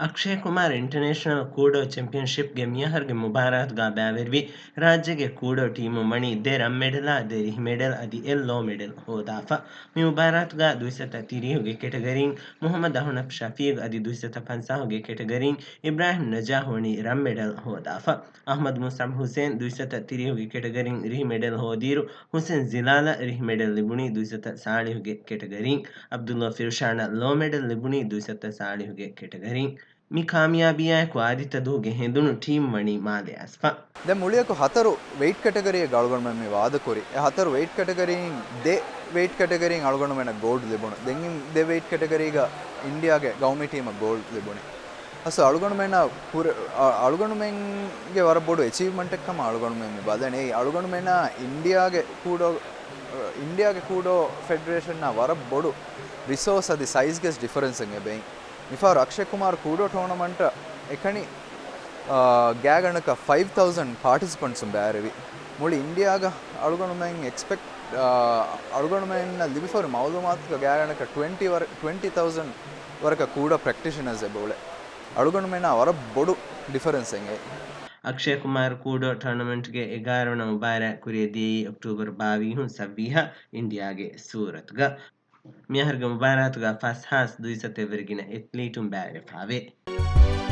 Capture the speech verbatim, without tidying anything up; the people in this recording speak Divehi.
އަކްޝޭ ކުމާރ އިންޓަރނޭޝަނަލް ކޫޑޯ ޗެމްޕިއަންޝިޕްގެ މިއަހަރުގެ މުބާރާތުގަ ބައިވެރިވި ރާއްޖޭގެ ކޫޑޯ ޓީމުން ވަނީ ދެ ރަންމެޑަލާ، ދެ ރިހިމެޑަލް އަދި އެއް ލޯ މެޑަލް ހޯދާފަ. މި މުބާރާތުގަ ދުއިސައްތަ ތިރީހުގެ ކެޓަގަރީން މުހައްމަދު އަހުނަފް ޝަފީގު އަދި ދުއިސައްތަ ފަންސާހުގެ ކެޓަގަރީން އިބްރާހިމް ނަޖާހް ވަނީ ރަންމެޑަލް ހޯދާފަ. އަހްމަދު މުސްޢަބް ހުސޭން ދުއިސައްތަ ތިރީހުގެ ކެޓަގަރީން ރިހިމެޑަލް ހޯދިއިރު، ހުސެން ޒިލާލަށް ރިހިމެޑަލް ލިބުނީ ދުއިސައްތަ ސާޅީހުގެ ކެޓަގަރީން. ޢަބްދުﷲ ފިރުޝާނަށް ލޯ މެޑަލް ލިބުނީ ދުއިސައްތަ ސާޅީހުގެ ކެޓަގަރީން. މި ކާމިޔާބީއާއެކު އާދިއްތަ ދުވަހުގެ ހެނދުނު ޓީމް ވަނީ މާލެ އައިސްފަ. ދެން މުޅިއަކު ހަތަރު ވެއިޓް ކެޓަގަރީއެއްގަ އަޅުގަނޑުމެން މި ވާދަކުރި. އެ ހަތަރު ވެއިޓް ކެޓަގަރީން ދެ ވެއިޓް ކެޓަގަރީން އަޅުގަނޑުމެންނަށް ގޯލްޑް ލިބުނު. ދެން ދެ ވެއިޓް ކެޓަގަރީގަ އިންޑިއާގެ ގައުމީ ޓީމަށް ގޯލްޑް ލިބުނީ. އަސް އަޅުގަނޑުމެންނަށް ކުރެ-، އަ-، އަޅުގަނޑުމެންގެ ވަރަށް ބޮޑު އެޗީވްމަންޓެއް ކަމަށް އަޅުގަނޑުމެން މި ބަލަނީ. އަޅުގަނޑުމެންނާ އިންޑިއާގެ ކޫޑޯ، އިންޑިއާގެ ކޫޑޯ ފެޑެރޭޝަންނާ ވަރަށް ބޮޑު ރިސޯސް އަދި ސައިޒްގެ ޑިފަރެންސެއް އެބައިން. މިފަހަރު އަކްޝޭ ކުމާރު ކޫޑޯ ޓޫނަމަންޓަށް އެކަނި، އާ، ގާތްގަނޑަކަށް ފައިވް ތައުޒަންޑް ޕާޓިސިޕަންޓްސުން ބައިވެރިވި. މުޅި އިންޑިއާގަ އަޅުގަނޑުމެން އެކްސްޕެކްޓް، އާ، އަޅުގަނޑުމެންނަށް ލިބިފަހުރި މައުލޫމާތުގަ ގާތްގަނޑަކަށް ޓްވެންޓީ ވަރ-، ޓްވެންޓީ ތައުޒަންޑް ވަރަކަށް ކޫޑޯ ޕްރެކްޓިޝަނަރސް އެބައުޅޭ. އަޅުގަނޑުމެންނާ ވަރަށް ބޮޑު ޑިފަރެންސެއް އެ. އަކްޝޭ ކުމާރު ކޫޑޯ ޓޫނަމަންޓްގެ އެގާރަ ވަނަ މުބާރާތް ކުރިއަށް ދިޔައީ އޮކްޓޫބަރު ބާވީހުން ސައްބީހަށް އިންޑިއާގެ ސޫރަތުގަ. މިއަހަރުގެ މުބާރާތުގަ ފަސް ހާސް ދުއިސައްތަ ވެރިގިނަ އެތްލީޓުން ބައިވެރިވެފައެވެ.